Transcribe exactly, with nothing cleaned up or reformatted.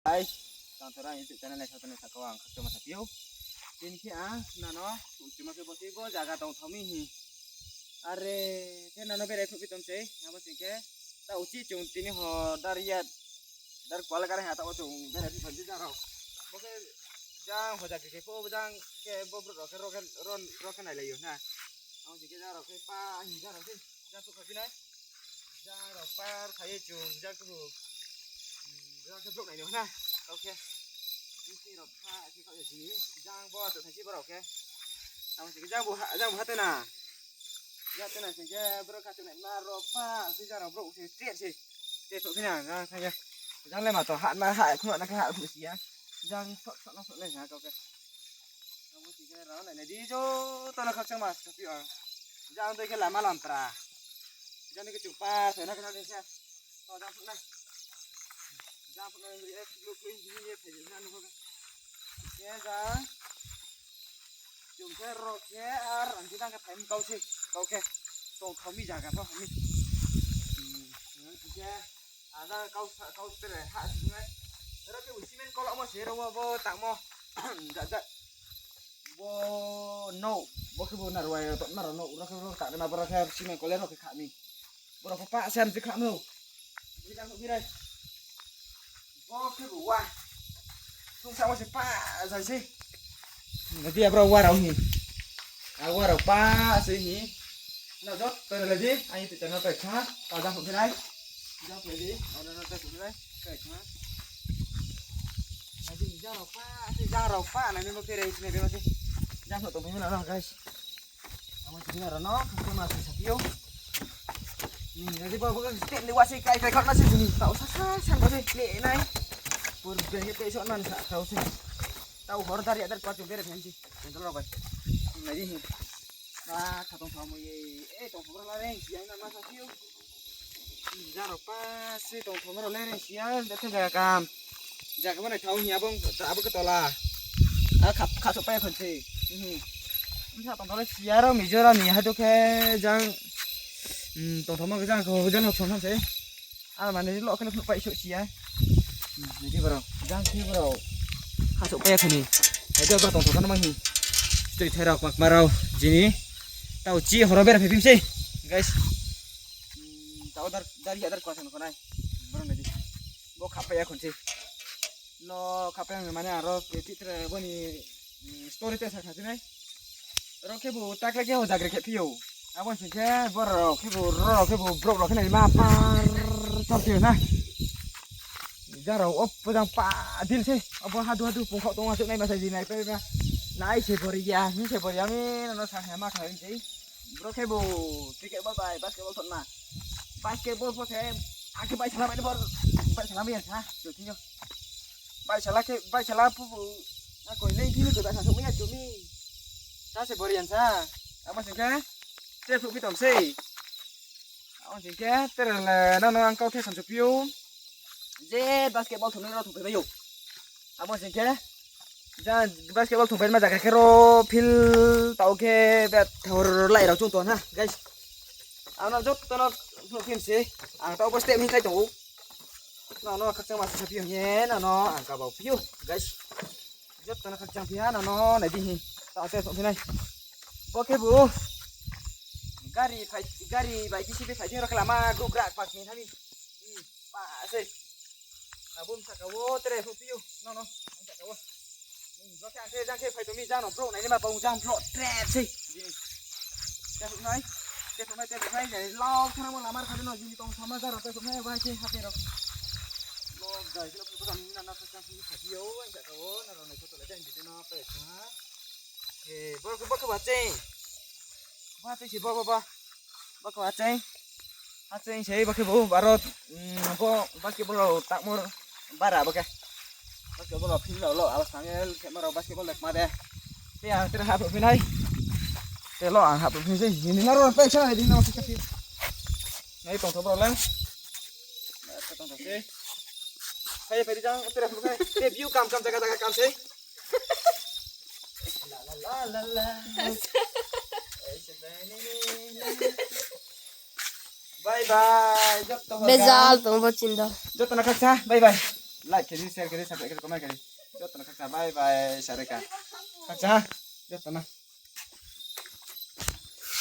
Guys, tang thora YouTube channel naisao tongnai saka ang khakchangma saphi ou. Tini khe ang nano, chuma khe bo se bo jaga tongthao mi hi. Are, khe nano berai phruhphi tong se, abo sing khe, ta uchih chung tini ho dar ya, dar kuala kare ha, ta o chung berai phi tong se jang rao. Bo khe jang hoja khe khe pho, jang khe bo brouh rao khe ro khe, ro, ro khe nailai ou na. Abo sing khe jang rao khe pa, hi jang rao khe, jang phruh kha phi nai. Jang rao par kha ye chung, jang khe bo, jang khe brouh nai ni ou na. Kau khe, bini rao pha, khe kau ye sini, jang bo, to thai si bo rao khe. Abo sing khe jang bo ha, jang bo ha tei na. Jang tei na sing khe brouh kha tei nai ma rao pha, se jang rao brouh se tre se. Tre so khe na, jang khe. Jang le ma to ha ma ha, khna na khe ha, si ya. Jang so, so na so le ha kau khe. Abo sing khe rao nai nai di, joto no khakchangma saphi ou. Jang dei khe lama lampra. Jang dei khe chung par, thai na khe na dei khe. To jang phruh nai. Jang phruh nai, eh, kluk kluk, bini ye phai na nuh khe. Khe jang. Chung khe ro khe ar ang khe jang khe phai mi kau se, kau khe. Tongthao mi jaga pho mi. Hmm, khe. Ada kau sa, kau tere ha sini nai. Ro khe bo cement kolamo se ro bo tangmo. Ja, ja. Bo no, bo khe bo narwai rao, narwai no, ro khe ro ta ma bo ro khe cement kole ro khe kha mi. Bo ro khe pa se am se kha no. Bo khe bo wa. Sung sa wa se pa zai se. Nadi abro wa rao hi. A wa rao pa se hi. Na jot, pero le di, ai tu channel pa kha, pa jang phruh phi nai. Jang phruh di, o na na ta phruh phi nai, pa kha. Nadi jang rao pa, se jang rao pa, na ni mo khe re, sini be ma se. Jang phruh tong phi na na, guys. Amo sini na rao no, khakchangma saphi ou. Ni, nadi bo, bo, step ni wa se, kai, kai, khorna se sini. Tao sa, sa, sa, bo se, le nai. Pur, be, he, pe, so, nan, sa, tao se. Tao hor dar ya dar kuat chung bere phensi. Tong rao bai. Nai di hi. Ba, kha tongthao mo ye. Eh, tongthao rao la reng, si ai na ma sa si ou. Jang rao pa, si tongthao rao le reng si ya, da thun jaga kam. Jaga ma nai thao hi abong, ta abo khe tola. A kha, kha so pa ya khon se. Mhm. Sa tongthao le si ya rao mi jora ni ha do khe jang. Hmm, tongthao ma jang kho, jang no song se. Ang mane lo khe lo phnuh pai so si ya. Hmm, nadi bro, jang si bro. Kha so pai ya khani. Nadi bro tongthao kha no mang hi. Stoi thai rao, kma kma rao, jini. Tao chi horo bera phai phim se. Guys. Hmm, tao dar, dar ya dar kwa san khonai. Bro nadi. Bo kha pai ya khon se. No kha pai ya mane aro, eh, ti tre bo ni, hmm, story te sa kha se nai. Ro khe bo takle khe o jagre khe phi ou. Abo sing khe boro khe bo, ro khe bo, brouh rao khe nai ma par tor phi ou na. Jang rao o pojang pa dil se. Abo hadu hadu pungkhaoh tong ou, achouh nai ma sa di nai pai ba. Nai se bori ya, hing se bori ya mi, no no sa ha ma kha hing se. Bro khe bo, cricket ball bai, basketball thon ma. Basketball pho se, akhe bai sala bai bor, bai sala bai sa, jo thing yo. Bai sala khe, bai sala phu phu. Na koi lei phini koi bai sa sokmai ya chumi. Sa se borian sa. Abo sing khe. Te phu phi tong se. Abo sing khe. Tere le no no ang kau the san chuphi ou. Je basketball thongnai rao thongphai bai ou. Abo sing khe. Ja basketball thongphai ma jaga khe ro field tao khe bet thor lai rao chung tong ha, guys. Ano joto no phnuh phi se. Ang tao bo step hing khai tong ou. Nano khakchangma saphi ye, nano ang kabau phi ou, guys. Joto no khakchang phi ha, nano nai di hi. Ta se song phi nai. Bo khe bo. Gari phai, gari bai kisi phai thing rao khe lama group grak pak ni thami. Hmm, pa se. Abo msa ka wo, tere song phi ou. Nano, msa ka wo. Jang khe, jang khe phai tong mi, jang no brouh nai ni ma bung jang brouh tre se. Jini. Te phuk nai. Te phuk nai, te phuk nai, jani lau thana mo lamar khade no, jini tong thama jang rao te phuk nai, bai khe hate rao. Lo jai khe lo phuk kam ni na na phuk kam ni sa phi ou, ang jaka wo, na rao nai photo le jang video no pe sa. Eh, bo, bo khe ba cheng. Ba cheng si, bo, bo, bo. Bo khe ba cheng. Acheng se bo khe bo, aro, mm, bo basketball rao takmo bara bo khe. Basketball rao field rao lo, abo sangel khe ma rao basketball le kma de. Te ang tere haphuh phi nai. Te lo ang haphuh phi se, hini na ro pe sa nai di na se khe. Nai tongthao bro le. Nai tongthao se. Phai, phai di jang, tere haphuh phi nai. Te view kam, kam, jaga, jaga kam se. La, la, la, la, la. Bye bye. Joto no bejal tong bo chin do. Joto no khaksa. Bye bye. Like khe di, share khe di, subscribe khe di, comment khe di. Joto no khakchang bye bye sa ri kha. Khakchang ha, joto no.